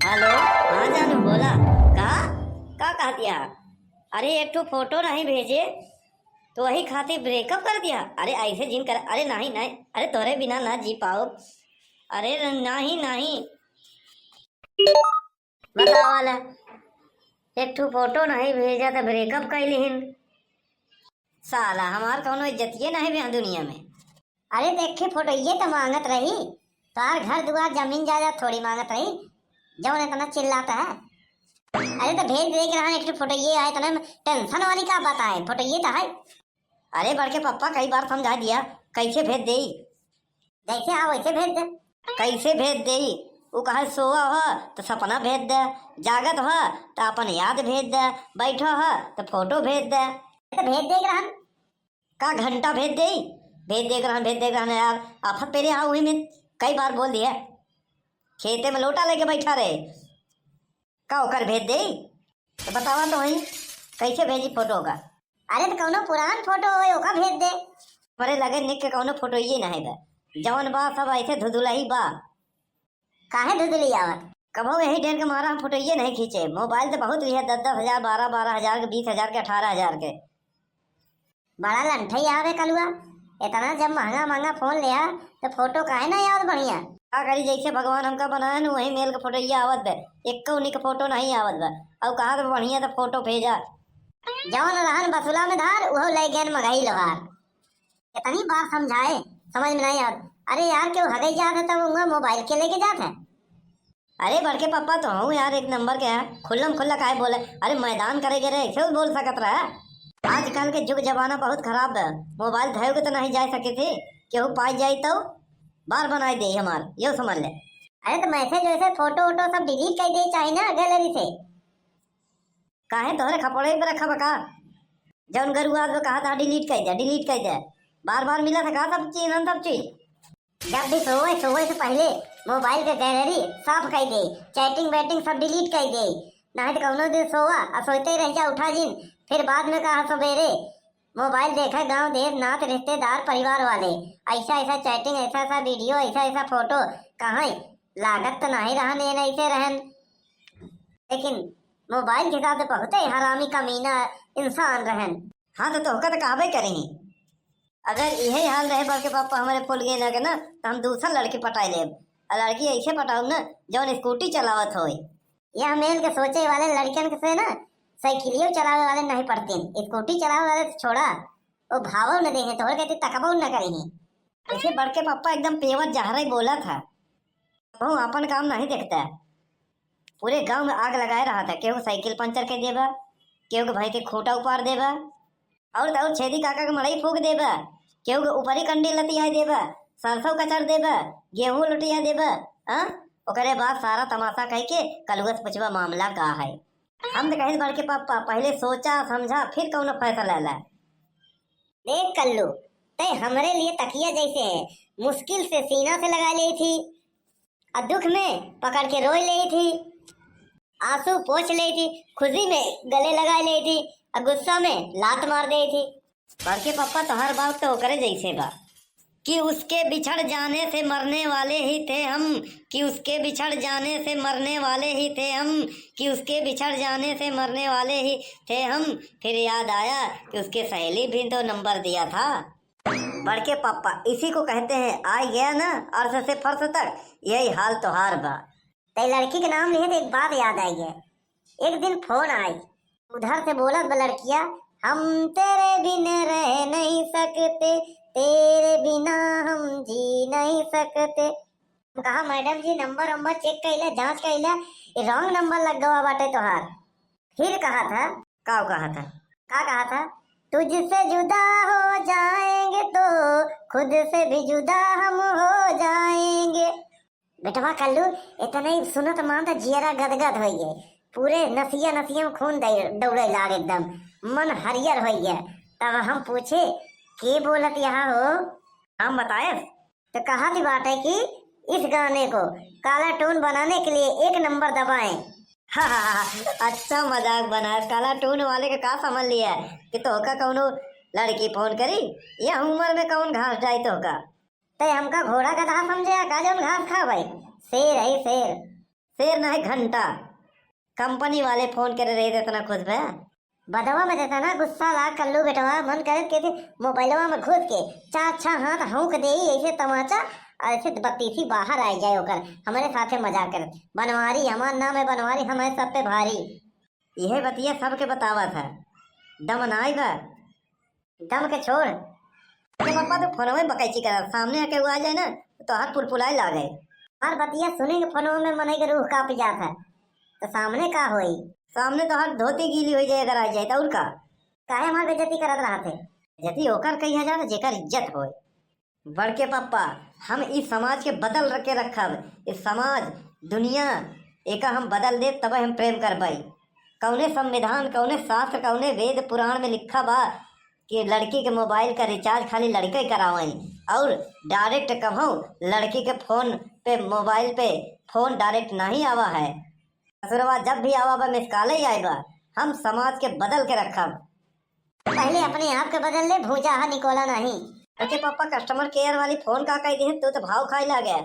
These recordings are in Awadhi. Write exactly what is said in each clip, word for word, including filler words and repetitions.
हेलो, हाँ जानू, बोला। का? का कह दिया? अरे, एक ठो फोटो नहीं भेजे, तो वही खातिर ब्रेकअप कर दिया? अरे, ऐसे जिन कर, अरे, नहीं, नहीं, अरे, तोरे बिना ना जी पाओ। अरे, नहीं, नहीं। बतावा ला, एक ठो फोटो नहीं भेजा, तो ब्रेकअप कर लिहिन। साला, हमार कौनो इज्जतिये नहीं बे दुनिया में। अरे, देखे, फोटोइये तो मांगत रही, तार घर दुआर, जमीन जायदाद थोड़ी मांगत रही, जौन इतना चिल्लाता है। अरे, तो भेज दे के रहन, एक ठो फोटोइये आए, इतना टेंशन वाली का बात है, फोटोइये तो है। अरे, बड़के पप्पा, कई बार समझा दिया, कैसे भेज देई? जैसे आओ, वैसे भेज दे। कैसे भेज देई? उ कहे, सोवा हो, तो सपना भेज दे, जागत हो, तो अपन याद भेज दे, बैठो हो, तो फोटो भेज दे। तो भेज दे के रहन। का घंटा भेज देई? भेज दे के रहन, भेज दे के रहन यार। आफत पहले आओ, वही में कई बार बोल दिया। खेते में लोटा लेके बैठा रहे, का ओकर भेज देई? तो बतावा तो वही, कैसे भेजी फोटो का? अरे, तो कौनो पुरान फोटो होए, ओका भेज दे। हमरे लगे निक के कौनो फोटोइये नहीं बा, जौन बा सब ऐसे धुधुलही बा। काहे धुधुली आवत? कबो यही डेर के मारा हम फोटोइये नहीं खींचे। मोबाइल तो बहुत लिहे, दस दस हजार, बारह बारह हजार के, बीस हजार के, अठारह हजार के। बड़ा लंठई आवे कलुआ, इतना जब महंगा महंगा फोन लिया तो फोटो काहे ना आवत बढ़िया? का करी, जैसे भगवान हमका बनाए न, वही मेल के फोटोइया आवत बे, एक्को निक फोटो नहीं आवत बे। और कहा तो बढ़िया तो फोटो भेजा। जौन रहन बसुला में धार, उहो ले गएन मगही लोहार। इतनी बार समझाए, समझ में नहीं आवत। अरे यार, केहू हगई जात है तब उहाँ मोबाइल के लेके जात है। अरे बड़के पप्पा, तो हूँ यार एक नंबर के है, खुल्लम खुल्ला काहे बोले? अरे मैदान करे के रहे, ऐसे बोल सकत रहा। आजकल के जुग जमाना बहुत खराब है, मोबाइल धयो के तो नहीं जा सके थे, केहू पाई जाई तो बार बनाई दे हमार, यो समझ ले। अरे तो मैसेज वैसे फोटो वोटो सब डिलीट कर दे चाही ना गैलरी से। काहे तोहरे खपड़े पे रखा बा का? जौन गरुआ आदमी कहा था डिलीट कर दे, डिलीट कर दे, बार बार मिला था का सब चीज, हम सब चीज। जब भी सोवे, सोवे से पहले मोबाइल के गैलरी साफ कर दे, चैटिंग वैटिंग सब डिलीट कर दे, नहीं तो कौनो दिन सोवा और सोते रह जा, उठा जिन, फिर बाद में कहा सवेरे मोबाइल देखे गांव देश नात रिश्तेदार परिवार वाले, ऐसा ऐसा चैटिंग, ऐसा ऐसा वीडियो, ऐसा ऐसा फोटो, कहाँ लागत तो नहीं रहन, ये नहीं से रहन, लेकिन मोबाइल के साथ बहुत ही हरामी कमीना इंसान रहन। हाँ तो तोहका तो कहबे करी, अगर इहे हाल रहे बड़के पापा हमारे फूल गेना के ना, तो हम दूसर लड़की पटाई लेब। और लड़की ऐसे पटाउब ना, जौन स्कूटी चलावत होए। यह मेल के सोचे वाले लड़कन के से ना साइकिलियो चलावे वाले नहीं पड़तीन, स्कूटी चलावे वाले तो छोड़ा, वो भावो न देहे, तोहर कहते तकबो न करिहे। ऐसे बड़के पापा एकदम पेवर जहरा ही बोला था, वो अपन काम नहीं देखता। पूरे गांव में आग लगाए रहा था, केहू के साइकिल पंचर कर देबा, केहू के भैंस के खूंटा उपाड़ देबा, और तो और छेदी काका के मड़ई फूंक देबा, केहू के ऊपरी कंडी लतियाए देबा, सरसों कचर देबा, गेहूं लुटिया देबा। हाँ, ओकरे बाद सारा तमाशा कह के कलुआ से पूछबा मामला का है। हम तो कहे बड़के पापा पहले सोचा समझा फिर कौनो फैसला ला। देख कल्लू, तय हमरे लिए तकिया जैसे है, मुश्किल से सीना से लगा ली थी, और दुख में पकड़ के रोई ली थी, आंसू पोंछ ली थी, खुशी में गले लगा ली थी, और गुस्सा में लात मार दी थी। बड़के पापा तोहार बात तो ओकरे जैसे बा कि उसके बिछड़ जाने से मरने वाले ही थे हम, कि उसके बिछड़ जाने से मरने वाले ही थे हम, कि उसके बिछड़ जाने से मरने वाले ही थे हम। फिर याद आया कि उसके सहेली भी तो नंबर दिया था। बड़के पापा, इसी को कहते हैं आ गया ना अर्श से फर्श तक, यही हाल तोहार बा। तै लड़की के नाम लिहे तो एक बात याद आई है। एक दिन फोन आई, उधर से बोलत बा लड़किया, "हम तेरे बिन रह नहीं सकते, तेरे बिना हम जी नहीं सकते।" हम कहा, "मैडम जी, नंबर वंबर चेक कइला, जांच कइला, ये रॉन्ग नंबर लग गवा बाटे तोहार।" फिर कहा था, का कहा था? का कहा था? "तुझसे जुदा हो जाएंगे तो खुद से भी जुदा हम हो जाएंगे।" बेटवा कल्लू, इतने ही सुनत मान तो जियरा गदगद हो गए, पूरे नसिया नसिया में खून दे-, दौड़े लाग एकदम, मन हरियर हो गया। तब हम पूछे, "के बोलत यहाँ हो?" हम बताए, तो कहा थी बात है कि इस गाने को काला टून बनाने के लिए एक नंबर दबाएं। अच्छा मजाक बनाए, काला टून वाले का, का समझ लिया कि तोहका कौनो लड़की फोन करी? यह उम्र में कौन घास जाए तोहका? ते हमका घोड़ा गधा समझे या का जौन घास खावे? शेर है शेर। देर ना है, घंटा। कंपनी वाले फोन करे रहे थे, इतना खुश भे। बदवा में देता ना गुस्सा ला कल्लू बेटवा, मन करे के थे मोबाइलवा में घुस के चार छह हाथ हौंक दे, ऐसे तमाचा, ऐसे बत्तीसी बाहर आ जाए ओकर, हमारे साथे मजाक करत। बनवारी, हमार नाम है बनवारी, हम है सब पे भारी। यह बतिया सबके बतावा था, दम नाई बा। दम के छोड़। अरे पापा, तो फोनवे में बकैची करा, सामने आके वो आ जाए ना, तो हाथ पुलपुलाए लागे। और बतिया सुने के फोनवे में मनई के रूह कांप जात है, तो सामने का होई? सामने तो हर धोती गीली हो जाए अगर आ जाए, तो और का? काहे हमार बेइज्जती करत रहा थे? बेइज्जती ओकर कही हजार, जेकर इज्जत होए। बड़के पप्पा, हम इस समाज के बदल के रखब। इस समाज, दुनिया, एका हम बदल देब, तबे हम प्रेम करबई। कौने संविधान, कौने शास्त्र, कौने वेद पुराण में लिखा बा कि लड़की के मोबाइल का रिचार्ज खाली लड़के करावें और डायरेक्ट कभो लड़की के फोन पे, मोबाइल पे फोन डायरेक्ट नहीं आवा है? ससुरवा जब भी आवा बा, मिस कॉल ही आए बा। हम समाज के बदल के रखब। पहले अपने आप के बदल ले, भूजा हा निकोला नहीं। अरे पापा, कस्टमर केयर वाली फोन का कह दी है, तू तो भाव खाए लागे।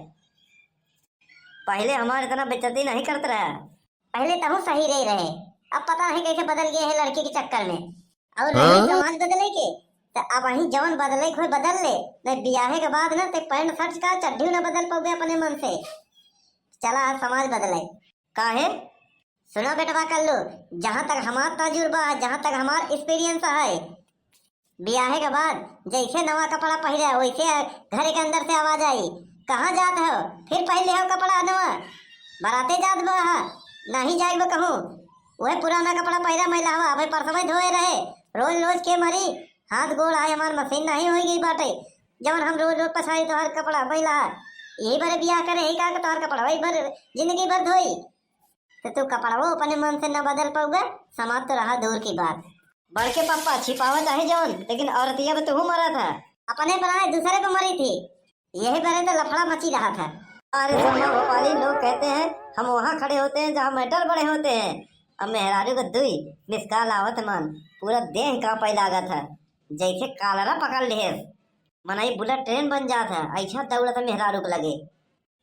पहले हमार इतना बेइज्जती नहीं करत रहा। पहले तहू सही रहे रहे, अब पता नहीं कैसे बदल गए हैं लड़की के चक्कर में। और रही हाँ? समाज बदले के, तो अब वही जवन बदले के होए बदल ले, नहीं बियाहे के बाद ना ते पैंट शर्ट का चड्ढी ना बदल पाओगे अपने मन से। चला आज समाज बदले। काहे? सुना बेटवा कल्लू, जहाँ तक हमार तजुर्बा है, जहाँ तक हमार एक्सपीरियंस है, बियाहे के बाद जैसे नवा कपड़ा पहिरे, वैसे घरे के अंदर से आवाज आई, "कहाँ जात हो? फिर पहिर ले हो कपड़ा नवा? बराते जात बा हा? नहीं जाए बा कहूँ? वह पुराना कपड़ा पहिरा मैला हवा, अबे परसवे धोए रहे, रोज रोज के मरी, हाथ गोड़ आए हमार मशीन नहीं होई गई बाटे, जवन हम रोज रोज पछाई तोहार कपड़ा मैला हा, यही बरे बियाह करे ही का के तोहार कपड़ा वही भर जिंदगी भर धोई।" तो तू कपड़वो अपने मन से न बदल पउबे, समाज तो रहा दूर की बात। बड़के पप्पा छिपावत आहे जौन, लेकिन औरतिया पे तुहू मरत है। अपने बनाए दूसरे पे मरी थी, यही बरे तो लफड़ा मची रहा था। अरे सुरमा भोपाली, लोग कहते हैं हम वहाँ खड़े होते हैं जहाँ मैटर बड़े होते हैं। अब मेहरारू को दुई मिस कॉल आवत मान, पूरा देह कांपे लागत है, जैसे कालरा पकड़ लिहे। मनई बुलेट ट्रेन बन जात है, ऐसा दौड़त है मेहरारू के लगे।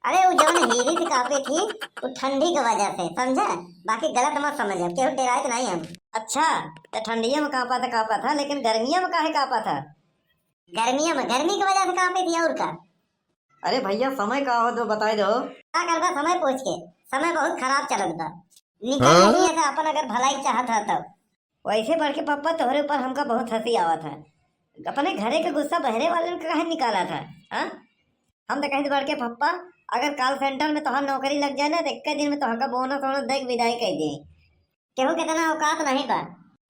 अरे, उ जौन हीरी से कांपे थी, उ ठंडी के वजह से, समझा? बाकी गलत मत समझ, केहू डेरात नहीं हम। अच्छा, तो ठंडिया में कांपा था, कांपा था, लेकिन गर्मिया में काहे कांपा था? गर्मिया में, गर्मी की वजह से कांपे थी, और का? अरे भैया, समय का हो तो बताई दो। का करबा समय पूछ के? समय बहुत खराब चलत बा। निकल हाँ? नहीं है तो अपन अगर भलाई चाहत है तो। वैसे बड़के पप्पा, तोहरे ऊपर हमका बहुत हंसी आवत है। अपने घरे के गुस्सा बहरे वाले के काहे निकालत है, हाँ? हम तो कहित बड़के पप्पा, अगर कॉल सेंटर में तोहार नौकरी लग जाए ना, तो एक दिन में तोहका बोनस वोनस दे के विदाई कर दे। केहू के इतना औकात नहीं बा।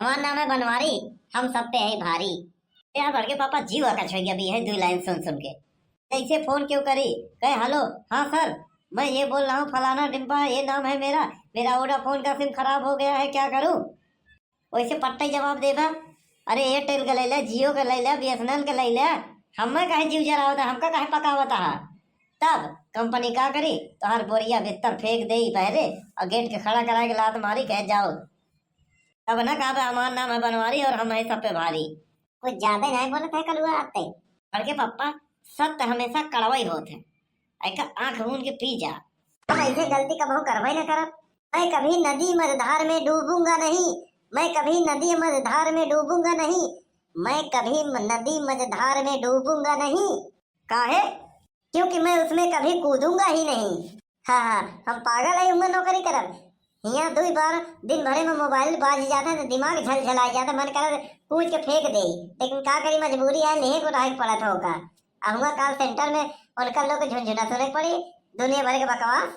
हमार नाम है बनवारी, हम सब पे है भारी। यार बड़के पापा, जीव अकछ हो गया अभी है दो लाइन सुन सुन के। जैसे फोन क्यों करी, कहे, "हेलो, हाँ सर, मैं ये बोल रहा हूँ, फलाना डिम्पा, ये नाम है मेरा, मेरा वोडाफोन का सिम खराब हो गया है, क्या करूँ?" वैसे पट्टा ही जवाब देबा, "अरे एयरटेल के ले ले, जियो के ले ले, बीएसएनएल के ले ले, हमें काहे जीव जरावता, हमका काहे पकावता है?" तब कंपनी का करी, तोहार बोरिया बिस्तर फेंक देई बहरे और गेट के खड़ा कराए के लात मारी, कहे, "जाओ।" तब ना कहबे, "हमार नाम है बनवारी और हम है सब पे भारी।" कुछ ज्यादा नहीं बोलत है कलुआ आते। बड़के पप्पा, सत्य हमेशा कड़वा ही होत है, एका आंख मूंद के पी जा। हम ऐसे गलती कबहू करबे न करब। मैं कभी नदी मझधार में डूबूंगा नहीं, मैं कभी नदी मझधार में डूबूंगा नहीं, मैं कभी म-, नदी मझधार में डूबूंगा नहीं। काहे? क्योंकि मैं उसमें कभी कूदूंगा ही नहीं। हाँ, हाँ, हम पागल है, उम्मे नौकरी करब। हियाँ दुई बार दिन भरे में मोबाइल बाज जाता है तो दिमाग झलझला जाता है, मन करत कूच के फेंक दे, लेकिन का करी, मजबूरी है, लेहे को रहे के पड़त होगा। आ हुआ कॉल सेंटर में उनका लोग के झुनझुना सुने के पड़ी, दुनिया भर के बकवास।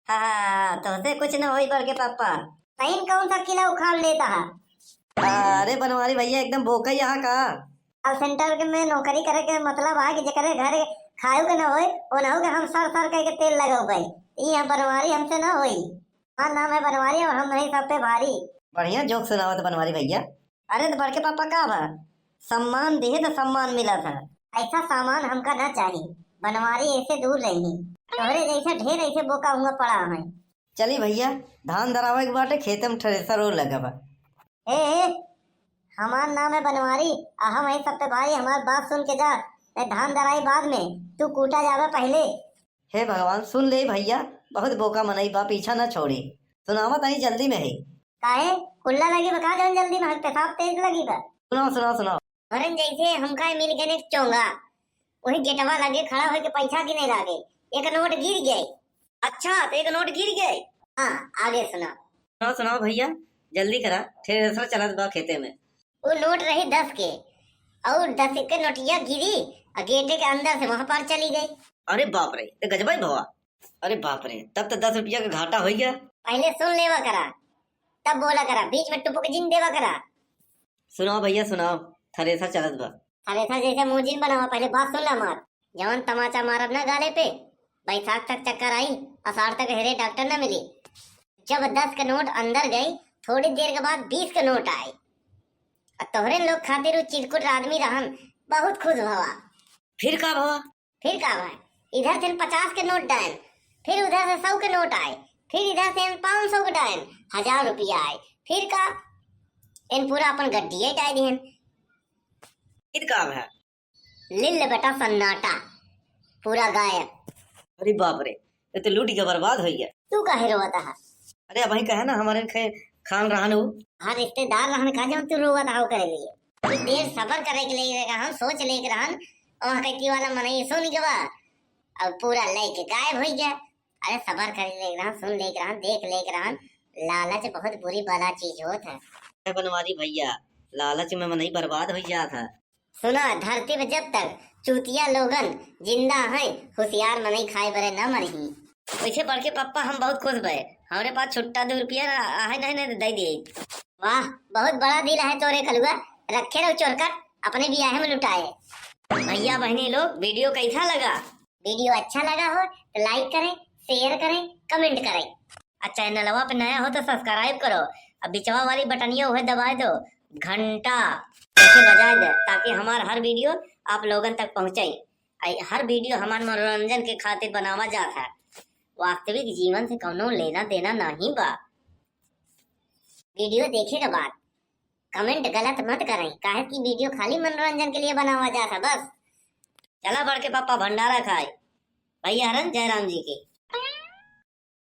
हाँ, हाँ, हाँ, तोहसे कुछ न होई बड़के पापा। तईन कौन सा किला उखाड़ लेता है? अरे बनवारी भैया, एकदम बोका ही यहाँ का। कॉल सेंटर के में नौकरी करे के मतलब है कि जेकरे घर खाए के न होए, ओनहु के हम सर सर कह के तेल लगाओ भाई। ई हम बनवारी हमसे ना होई। हमार नाम है बनवारी और हम नहीं सब पे भारी। बढ़िया जोक सुनावत बनवारी भैया। अरे तो बड़के पापा का बा? सम्मान दिहे तो सम्मान मिला था। ऐसा सामान हमका ना चाहिए। बनवारी ऐसे दूर रही। तोहरे जैसे ढेर ऐसे बोका हुआ पड़ा है। चली भैया, धान दरावे के बाटे, खेते में थ्रेसर और लगा बा। ए, ए, हमार नाम है बनवारी, आ हम है सब पे भारी, हमार बात सुन के जा, ए, धान दराई बाद में, तू कूटा जावे पहले। हे भगवान, सुन ले भैया, बहुत बोका मनई बा, पीछा ना छोड़ी। सुनावा तनी जल्दी में ही। काहे? कुल्ला लगी बा का जौन जल्दी में हक पेशाब तेज लगी बा? सुनाओ, सुनाओ, सुनाओ। हरन जैसे हमका मिल गए एक चोंगा, वही गेटवा लगे खड़ा होके पैसा गिने लागे, एक नोट गिर गए। अच्छा, तो एक नोट गिर गए? हाँ, आगे सुना। सुनाओ, सुनाओ भैया, जल्दी करा, थ्रेसर चलत बा खेते में। वो नोट रही दस के, और दस के नोटिया गिरी और गेटे के अंदर से वहां पार चली गई। अरे बाप रे, तो गजबा ही भवा। अरे बाप रे, तब तो दस रुपया का घाटा हो गया। पहले सुन लेवा करा, तब बोला करा, बीच में टुपुक जिन देवा करा। सुनाओ भैया, सुनाओ, थ्रेसर चलत बा। थ्रेसर जैसे मुंह जिन बनावा, पहले बात सुन ले हमार। जवन तमाचा मारब ना गाले पे, बैसाख तक चक्कर आई, आषाढ़ तक हेरे डॉक्टर ना मिली। जब दस के नोट अंदर गई, थोड़ी देर के बाद बीस के नोट आए। और तोहरे लोग खातिर उ चिरकुट आदमी रहन, बहुत खुश भवा। फिर का भवा? फिर का भवा? इधर से पचास के नोट डायन, फिर उधर से सौ के नोट आए, फिर इधर से पाँच सौ के डायन, हजार रुपया आए। फिर का? इन पूरा अपन गड्डिया डाल दिहन। फिर का भवा? लिल्ल बेटा सन्नाटा, पूरा गायब। अरे बाप रे, ये तो लूट के बर्बाद हो गया। तू काहे रोवत हा? अरे अबही कहे ना हमारे खे-, खान रहन हो। हाँ, रिश्तेदार रहन का जौन तू रोवत हा ओकरे लिए। कुछ देर सबर करे के लिए रहन, सोच ले के रहन, वहाँ कइती वाला मनई सुन गवा, अब पूरा लेके गायब हो गया। अरे सबर करे ले के रहन, सुन ले के रहन, देख ले के रहन, लालच बहुत बुरी बला चीज होत है। अरे बनवारी भैया, लालच में मनई बर्बाद हो जात है। सुना, धरती पे जब तक चूतिया लोगन जिंदा हैं, होशियार मनई खाए बरे न मरही। वैसे बड़के पप्पा हम बहुत खुश भए, हमरे पास छुट्टा दो रुपया ना आहे नहीं, नहीं दे दिए। वाह, बहुत बड़ा दिल है तोरे कलुआ, रखे रहो चोरकट, अपने बियाहे में लुटाए। भैया बहनी लोग, वीडियो कैसा लगा? वीडियो अच्छा लगा हो तो लाइक करें, शेयर करें, कमेंट करें। आ चैनलवा पे नया हो तो सब्सक्राइब करो, अब बिचवा वाली बटनिया उहे दबाए दो, घंटा ऐसे बजाए दे, ताकि हमार हर वीडियो आप लोगन तक पहुँचे। आ हर वीडियो हमार मनोरंजन के खातिर बनावा जात है, वास्तविक जीवन से कौनो लेना देना नहीं बा। वीडियो देखे के बाद कमेंट गलत मत करें, काहे कि वीडियो खाली मनोरंजन के लिए बनावा जात है बस। चला बड़के पापा भंडारा खाए। भैया हरन जयराम जी की।